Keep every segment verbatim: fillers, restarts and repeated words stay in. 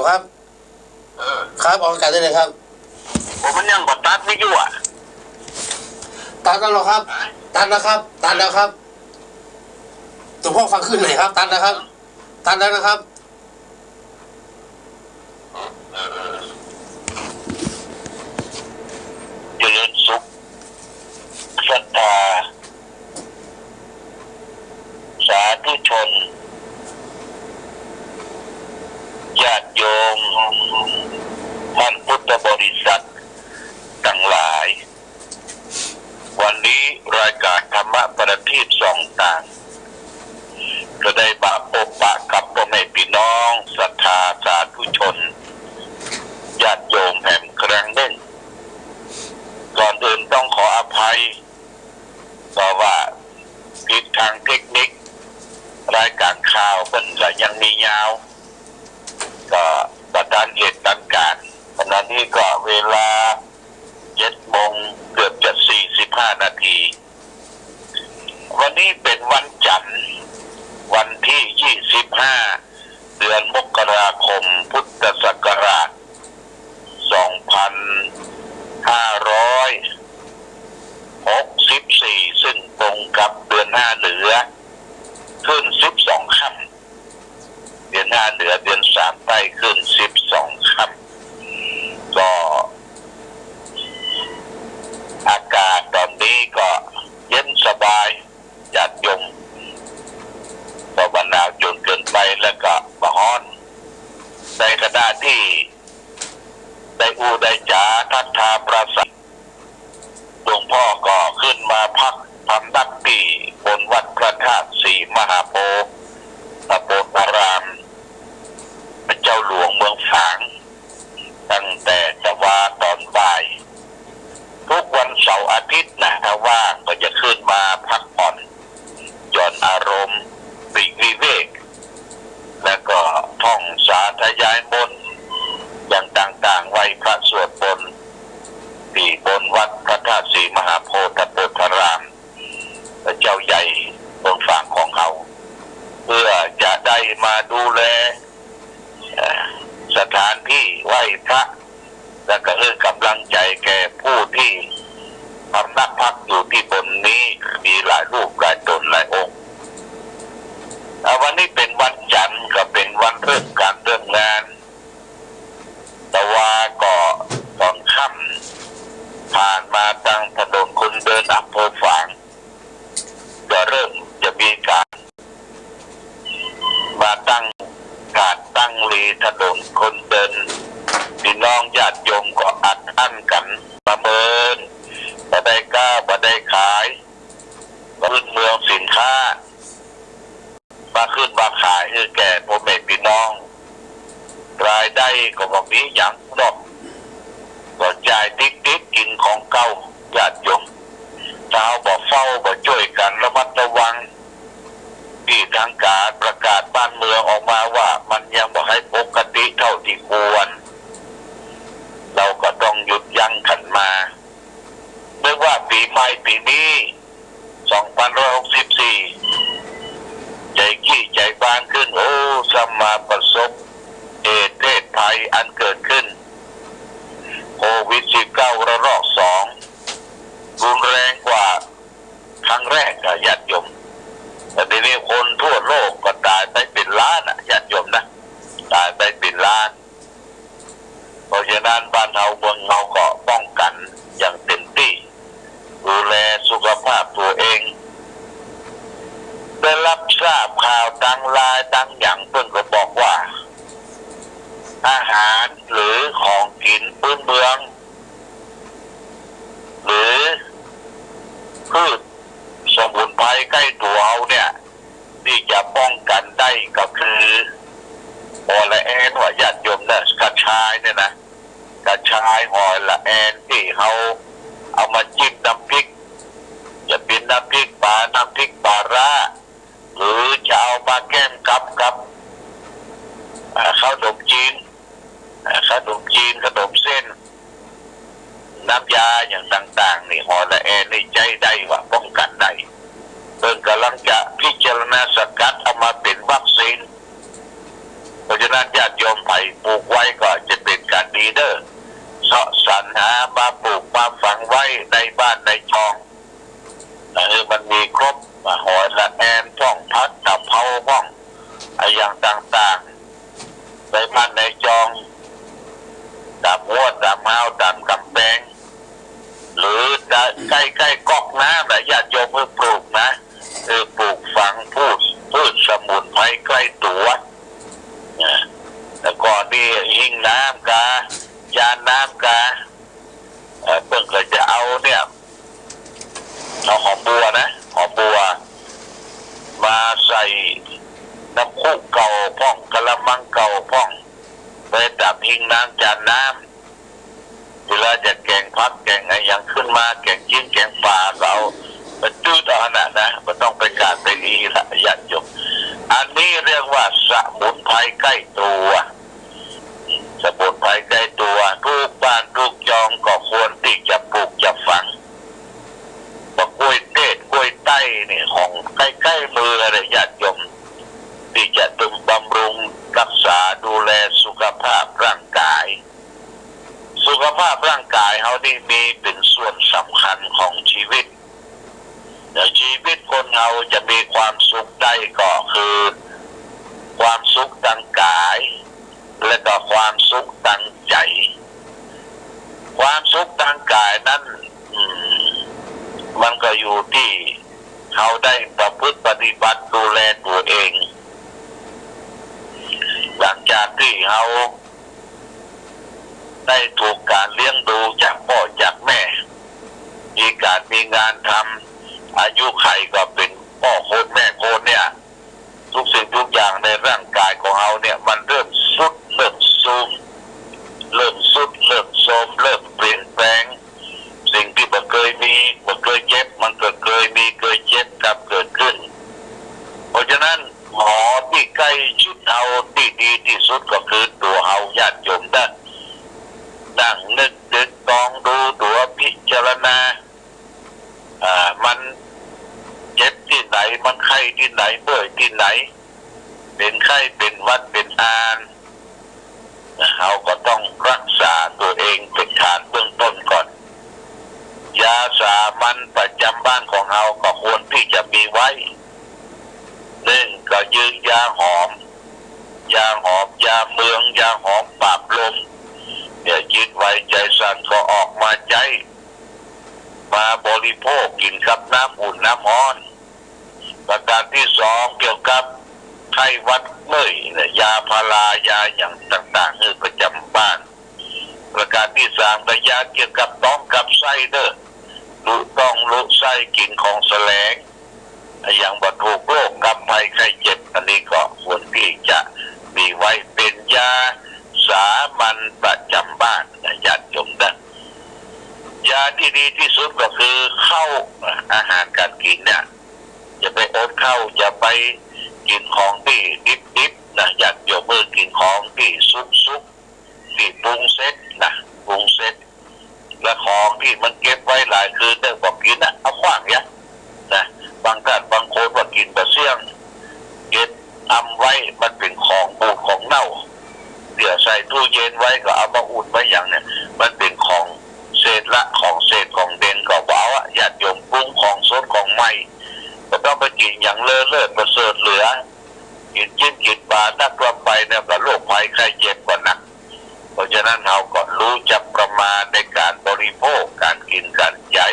ครับ ครับ ออกอากาศได้เลยครับ โอ้ มันยังบ่ตัดวิทยุอะ ตัดแล้วเหรอครับ ตัดแล้วครับ ตัดแล้วครับ หลวงพ่อฟังขึ้นไหนครับ ตัดแล้วครับ ตัดแล้วนะครับ เจริญสุข ศรัทธา สาธุชน ญาติโยม ท่านพุทธบริษัทตังหลาย วันนี้รายการธรรมะประทีปส่องตาง ก็ได้มาปะปะกับป้อแม่ปี้น้องศรัทธาสาธุชน ญาติโยมแหมครั้งนึ่ง ก่อนอื่นต้องขออภัย เพราะว่าผิดตางเทคนิค รายการข่าวเปิ้นก็ยังมียาว ก็บ่ตันเหตุตันก๋ารณ์ ขณะนี้ก็เวลาเจ็ดโมงเกือบจะสี่สิบห้านาที วันนี้เป๋นวันจันทร์ วันตี้ยี่สิบห้า เดือนมกราคม พุทธศักราชสองพันห้าร้อยหกสิบสี่ ซึ่งตรงกับเดือนห้าเหนือขึ้นสิบสองค่ำ เดือนห้าเหนือ เดือนสามใต้ขึ้นสิบสองค่ำ ก็อากาศต๋อนนี้ก็เย็นสบาย ญาติโยม ก็บ่หนาวจ๋นเกินไป แล้วก็บ่ฮ้อน ในขณะตี้ได้อู้ได้จ๋าทักทายปราศรัย หลวงพ่อก็ขึ้นมาพักพำนักตี้บนวัดพระธาตุศรีมหาโพธิ์ ตำบลอาราม พระเจ้าหลวงเมืองฝาง ตั้งแต่ตะวาต๋อนบ่าย ทุกวันเสาร์อาทิตย์นะ ถ้าว่างก็จะขึ้นมาพักผ่อน หย่อนอารมณ์ ปลีกวิเวก แล้วก็ท่องสาธยายมนต์อย่างต่างๆ ไหว้พระสวดมนต์ตี้บนวัดพระธาตุศรีมหาโพธิ์ตำบลอาราม พระเจ้าใหญ่เมืองฝางของเฮา เพื่อจะได้มาดูแล เอ่อ สถานตี้ไหว้พระ แล้วก็หื้อก๋ำลังใจ๋แก่ผู้ตี้พำนักพักอยู่ตี้บนนี้ มีหลายรูปหลายต๋นหลายองค์ อ่า วันนี้เป๋นวันจันทร์ ก็เป๋นวันเริ่มก๋านเริ่มงาน ตะวาก็ต๋อนค่ำ ผ่านมาตางถนนคนเดินอำเภอฝาง ก็เริ่มจะมีก๋านมาตั้งกาดตั้งหลีถนนคนเดิน ปี้น้องญาติโยมก็อัดอั้นกั๋นมาเมิน บ่ได้ก้าบ่ได้ขาย ขึ้นเมืองสินค้า มาขึ้นมาขายหื้อแก่ป้อแม่ปี้น้อง รายได้ก็บ่มีหยังดอก ก็จ่ายติ๊กๆ กิ๋นของเก่า ญาติโยม ถ้าเฮาบ่เฝ้าบ่จ้วยกั๋นระมัดระวัง ตี้ตางก๋านประกาศบ้านเมืองออกมาว่ามันยังบ่ใค่ปกติเต้าตี้ควร เฮาก็ต้องหยุดยั้งกั๋นมา นึกว่าปี๋ใหม่ปี๋นี้ สองพันห้าร้อยหกสิบสี่ ใจ๋กี้ใจ๋บานขึ้น โอ้ ซ้ำมาประสบเหตุเพศภัยอันเกิดขึ้๋น โควิดสิบเก้าระลอกสอง รุนแรงกว่าครั้งแรกอะ ญาติโยม แต่เดี๋ยวนี้คนทั่วโลกก็ต๋ายไปเป๋นล้านอะ ญาติโยมนะ ต๋ายไปเป๋นล้าน เพราะฉะนั้นบ้านเฮาเมืองเฮาก็ป้องกั๋นอย่างเต็มตี้ ดูแลสุขภาพตั๋วเอง ได้รับทราบข่าวตางไลน์ตางหยัง เปิ้นก็บอกว่า อาหารหรือของกิ๋นพื้นเมือง หรือพืชสมุนไพรใก้ตั๋วเฮาเนี่ย ตี้จะป้องกั๋นได้ก็คือ หอยละแอน ว่าญาติโยมนะ กระชายเนี่ยนะ กระชาย หอยละแอน ตี้เฮาเอามาจิ้มน้ำพริก จะเป๋นน้ำพริกป๋า น้ำพริกป๋าร้า หรือจะเอามาแก้มกับ กับ อ่า ข้าวหนมจี๋น อ่า ข้าวหนมจี๋น ข้าวหนมเส้น น้ำยาอย่างต่างๆ นี่ หอยละแอนนี่ใจ๊ได้ว่าป้องกั๋นได้ เปิ้นก่ำลังจะพิจารณาสกัดเอามาเป๋นวัคซีน เพราะฉะนั้นญาติโยมใผ ปลูกไว้ก็จะเป๋นก๋านดีเน่อ เซาะสรรหามาปลูกมาฝังไว้ในบ้านในจอง หื้อมันมีครบ หอยละแอนพ่อง ผักตะเภาพ่อง อะหยังต่างๆ ในบ้านในจอง ต๋ามฮั้วต๋ามฮาวต๋ามก๋ำแปง หรือจะใก้ๆ ก๊อกน้ำน่ะ ญาติโยมหื้อปลูกนะ หื้อปลูกฝังพืช พืชสมุนไพรใก้ตั๋ว นะ แล้วก็นี่หิ้งน้ำกา จานน้ำกา เอ่อ เปิ้นก็จะเอาเนี่ย เอาหอมบัวนะ หอมบัว มาใส่น้ำคุเก่าพ่อง กะละมังเก่าพ่อง ไว้ต๋ามหิ้งน้ำจานน้ำ เวลาจะแก๋งผักแก๋งอะหยังขึ้นมา แก๋งจิ๊นแก๋งป๋าก็เอามาจืดเอาหั้นน่ะนะ บ่ต้องไปก้านไปดีละ ญาติโยม อันนี้เรียกว่าสมุนไพรใก้ตั๋ว สมุนไพรใก้ตั๋ว กู้บ้านกู้จองก็ควรตี้จะปลูกจะฝัง บักกล้วยเตดกล้วยไต้นี่ของใก้ๆ มือเลยญาติโยม ตี้จะตึงบำรุงรักษาดูแลสุขภาพร่างกาย สุขภาพร่างกายเฮานี่มีเป๋นส่วนสำคัญของชีวิต แล้วชีวิตคนเฮาจะมีความสุขได้ก็คือ ความสุขตางก๋าย และก็ความสุขตางใจ๋ ความสุขตางก๋ายนั้น อืม มันก็อยู่ตี้เฮาได้ประพฤติปฏิบัติดูแลตั๋วเอง หลังจากตี้เฮาได้ถูกก๋านเลี้ยงดูจากป้อจากแม่ มีก๋านมีงานทำ อายุขัยก็เป๋นป้อคนแม่คนเนี่ย ทุกสิ่งทุกอย่างในร่างกายของเฮาเนี่ย มันเริ่มทรุด เริ่มโทรม เริ่มทรุด เริ่มโทรม เริ่มเปลี่ยนแปลง สิ่งตี้บ่เกยมี บ่เกยเจ็บ มันก็เกยมี เกยเจ็บกลับเกิดขึ้น เพราะฉะนั้น หมอตี้ใก้ชิดเฮาตี้ดีตี้สุดก็คือตั๋วเฮา ญาติโยมเน่อ นั่งนึกตึกตองดูตั๋ว พิจารณา อ่า มันเจ็บตี้ไหน มันไข้ตี้ไหน เมื่อยตี้ไหน เป๋นไข้เป๋นหวัดเป๋นอา เฮาก็ต้องรักษาตั๋วเองเป๋นฐานเบื้องต้นก่อน ยาสามัญประจ๋ำบ้านของเฮาก็ควรตี้จะมีไว้ นึ่งก็คือ ยาหอม ยาหอม ยาเมือง ยาหอมปราบลม เนี่ย จิตไหวใจ๋สั่นก็ออกมาใจ๊ มาบริโภคกิ๋นกับน้ำอุ่นน้ำฮ้อน ประก๋านตี้สอง เกี่ยวกับไข้หวัดเมื่อยเนี่ย ยาพารา ยาหยังต่างๆ หื้อประจ๋ำบ้าน ประก๋านตี้สาม ก็ยาเกี่ยวกับต๊องกับไส้เน่อ ลุต๊องลุไส้ กิ๋นของแสลง อะหยังบ่ถูก โรคกับภัยไข้เจ็บ อันนี้ก็ควรตี้จะมีไว้เป๋นยาสามัญประจ๋ำบ้านนะ ญาติโยมเน่อ ยาตี้ดีตี้สุดก็คือข้าว อาหารก๋านกิ๋นเนี่ย อย่าไปอดข้าว อย่าไปกิ๋นของตี้ดิบๆ นะ ญาติโยม หื้อกิ๋นของตี้สุกๆ ตี้ปรุงเสร็จนะ ปรุงเสร็จ และของตี้มันเก็บไว้หลายคืนเน่อ บ่กิ๋นนะ เอาขว้างเหียนะ บางต้านบางคนว่ากิ๋นบ่เสี้ยง เก็บอำไว้ มันเป๋นของบูดของเน่า เดี๋ยวใส่ตู้เย็นไว้ก็เอามาอุ่นไว้หยังเนี่ย มันเป๋นของเศษละ ของเศษของเด่นก็บ่เอาอะ ญาติโยม ปรุงของสดของใหม่ บ่ต้องไปกิ๋นหยังเลอะเลิศประเสริฐเหลือ กิ๋นจิ๊นกิ๋นป๋านักทั่วไปเนี่ย ก็โรคภัยไข้เจ็บก็หนัก เพราะฉะนั้นเฮาก็ฮู้จักประมาณในก๋านบริโภค ก๋านกิ๋นก๋านใจ๊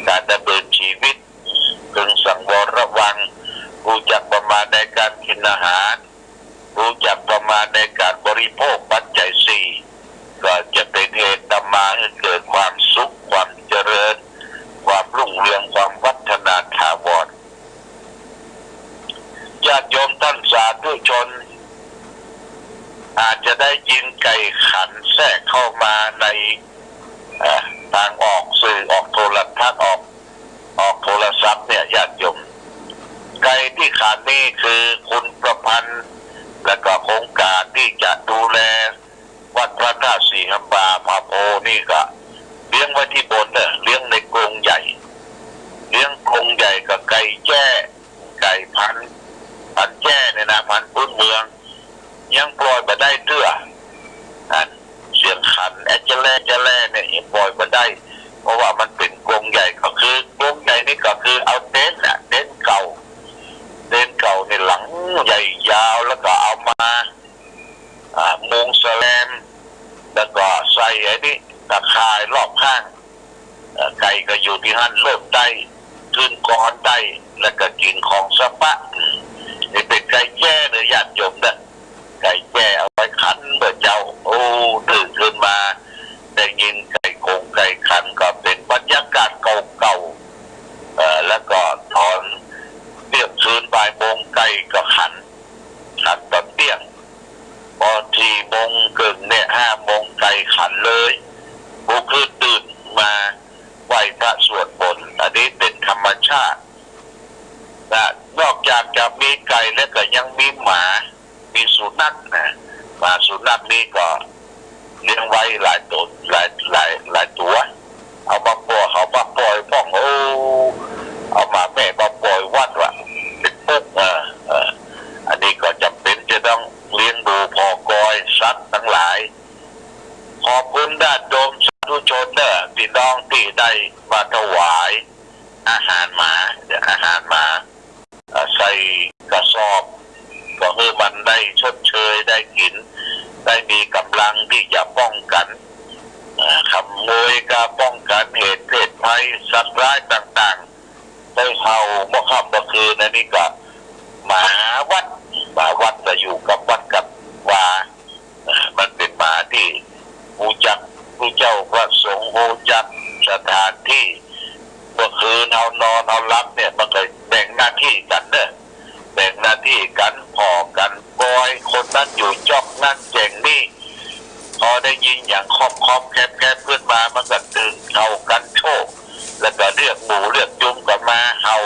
ก๋านดำเนินชีวิต พึงสังวรระวัง ฮู้จักประมาณในก๋านกิ๋นอาหาร ฮู้จักประมาณในก๋านบริโภคปัจจัยสี่ ก็จะเป๋นเหตุนำมาหื้อเกิดความสุข ความเจริญ ความรุ่งเรือง ความวัฒนาถาวร ญาติโยมต้านสาธุชน อาจจะได้ยินไก่ขันแทรกเข้ามาใน เอ่อ ตางออกสื่อ ออกโทรทัศน์ ออก ออกโทรศัพท์เนี่ย ญาติโยม ไก่ตี้ขันนี่คือคุณประพันธ์ และก็โครงก๋านตี้จะดูแล วัดพระธาตุสีหบาผาโพธิ์นี่ก็เลี้ยงไว้ตี้บนเน่อ เลี้ยงในกรงใหญ่ เลี้ยงกรงใหญ่กับไก่แจ้ ไก่พันธุ์ พันธุ์แจ้เนี่ยนะ พันธุ์พื้นเมือง ยังปล่อยบ่ได้เตื้อ ตะข่ายรอบข้าง เอ่อ ไก่ก็อยู่ตี้หั้น เริ่มได้ ขึ้นก่อนได้ แล้วก็กิ๋นของสะปะ อืม นี่เป๋นไก่แจ้เน่อญาติโยมเน่อ ไก่แจ้เอาไว้ขันเมื่อเจ๊า โอ้ ตื่นขึ้นมา ได้ยินไก่กงไก่ขัน ก็เป๋นบรรยากาศเก่าๆ เอ่อ แล้วก็ต๋อนเตี้ยงคืนบ่ายโมงไก่ก็ขัน ขันต๋อนเตี้ยง พอสี่โมงเกิ่งเนี่ย ห้าโมงไก่ขันเลย กู้คืนตื่นมาไหว้พระสวดมนต์ อันนี้เป๋นธรรมชาตินะ นอกจากจะมีไก่แล้วก็ยังมีหมา มีสุนัขนะ หมาสุนัขนี่ก็เลี้ยงไว้หลายต๋น หลาย หลาย หลายตั๋ว เอามาปล่อย เอามาปล่อยพ่อง โอ้ เอาหมาแม่มาปล่อยวัดว่ะ เป๋นปุ๊ก เออ เออ อันนี้ก็จ๋ำเป๋นจะต้องเลี้ยงดูผ่อกอยสัตว์ตังหลาย ขอบคุณญาติโยมสาธุชนเน่อ พี่น้องตี้ได้มาถวายอาหารหมา อาหารหมา เอ่อ ใส่กระสอบ ก็หื้อมันได้ชดเชย ได้กิ๋น ได้มีก๋ำลังตี้จะป้องกั๋น เอ่อ ขโมยก็ป้องกั๋น เหตุเพศภัย สัตว์ร้ายต่างๆ ได้เห่าบ่ค่ำบ่คืน อันนี้ก็หมาวัด หมาวัดก็อยู่กับวัดกับวา เอ่อ มันเป๋นหมาตี้ฮู้จักพระเจ้าพระสงฆ์ ฮู้จักสถานตี้ เมื่อคืนเฮานอนเฮาหลับเนี่ย มันก็แบ่งหน้าตี้กั๋นเน่อ แบ่งหน้าตี้กั๋น ผ่อกั๋นกอย คนนั้นอยู่จ๊อกนั้นแจ้งนี้ พอได้ยินหยังคอบๆ แคบๆ ขึ้นมา มันก็ตื่นเห่ากั๋นโชค แล้วก็เรียกหมู่เรียกจุมกั๋นมาเห่า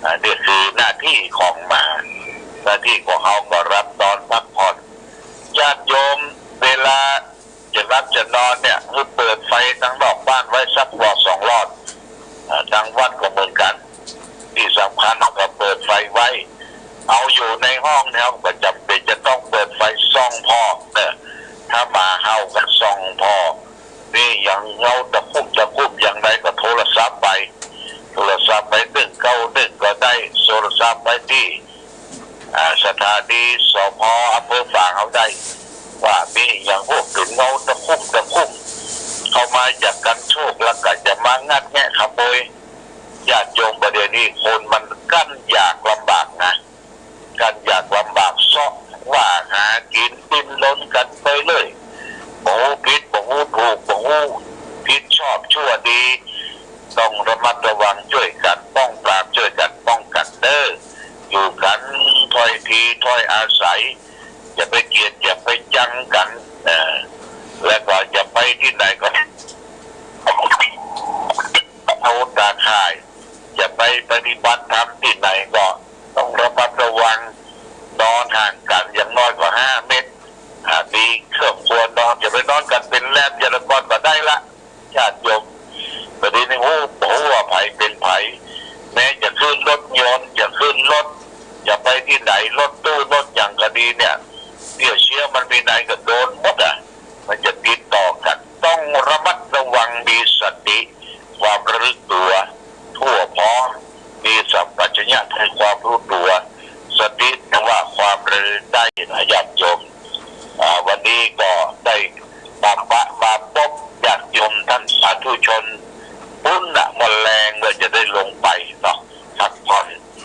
อ่า นี่คือหน้าตี้ของหมา หน้าตี้ของเฮาก็หลับนอนพักผ่อน ญาติโยมเวลาจะหลับจะนอนเนี่ย หื้อเปิดไฟตังนอกบ้านไว้สักหลอดสองหลอด อ่า ตังวัดก็เหมือนกั๋น ตี้สำคัญเฮาก็เปิดไฟไว้ เอาอยู่ในห้องเนี่ย เฮาก็จ๋ำเป๋นจะต้องเปิดไฟส่องผ่อเน่อ ถ้าหมาเห่าก็ส่องผ่อ มีหยังเงาตะคุ่มตะคุ่มอย่างใดก็โทรศัพท์ไป โทรศัพท์ไปหนึ่งเก้าหนึ่งก็ได้ โทรศัพท์ไปตี้ อ่า สถานี สภ อำเภอฝางเฮาได้ ว่ามีหยังพวกเป๋นเงาตะคุ่มตะคุ่ม เข้ามาจะกั๋นโชค แล้วก็จะมางัดแงะขโมย ญาติโยม บ่าเดี่ยวนี้คนมันกั้นอยากลำบากนะ กั้นอยากลำบาก เซาะว่าหากิ๋นดิ้นรนกั๋นไปเลย บ่ฮู้ผิด บ่ฮู้ถูก บ่ฮู้ผิดชอบชั่วดี ต้องระมัดระวังจ้วยกั๋นป้องปราม จ้วยกั๋นป้องกั๋นเน่อ อยู่กั๋นถ้อยทีถ้อยอาศัย อย่าไปเกียด อย่าไปจังกั๋น เอ่อ แล้วก็อย่าไปตี้ไหนก็ เอาตาข่าย จะไปปฏิบัติธรรมตี้ไหนก็ต้องระมัดระวัง นอนห่างกั๋นอย่างน้อยก็ห้าเมตร อ่า มีเครื่องครัวนอน อย่าไปนอนกั๋นเป๋นแรม อย่างละก้อนก็ได้ละ ญาติโยม บ่าเดี่ยวนี้ฮู้ ฮู้ว่าใผเป๋นใผ แม้จะขึ้นรถยนต์ จะขึ้นรถ จะไปตี้ไหน รถตู้ รถหยังก็ดีเนี่ย เตี้ยเซี้ยวมันมีไหนก็โดนหมดอ่ะ มันจะติดต่อกั๋น ต้องระมัดระวัง มีสติ ความระลึกตั๋ว ทั่วพร้อม มีสัมปชัญญะคือความฮู้ตั๋ว สติแปลว่าความระลึกได้นะญาติโยม อ่า วันนี้ก็ได้มาปะ มาปบญาติโยมต้านสาธุชน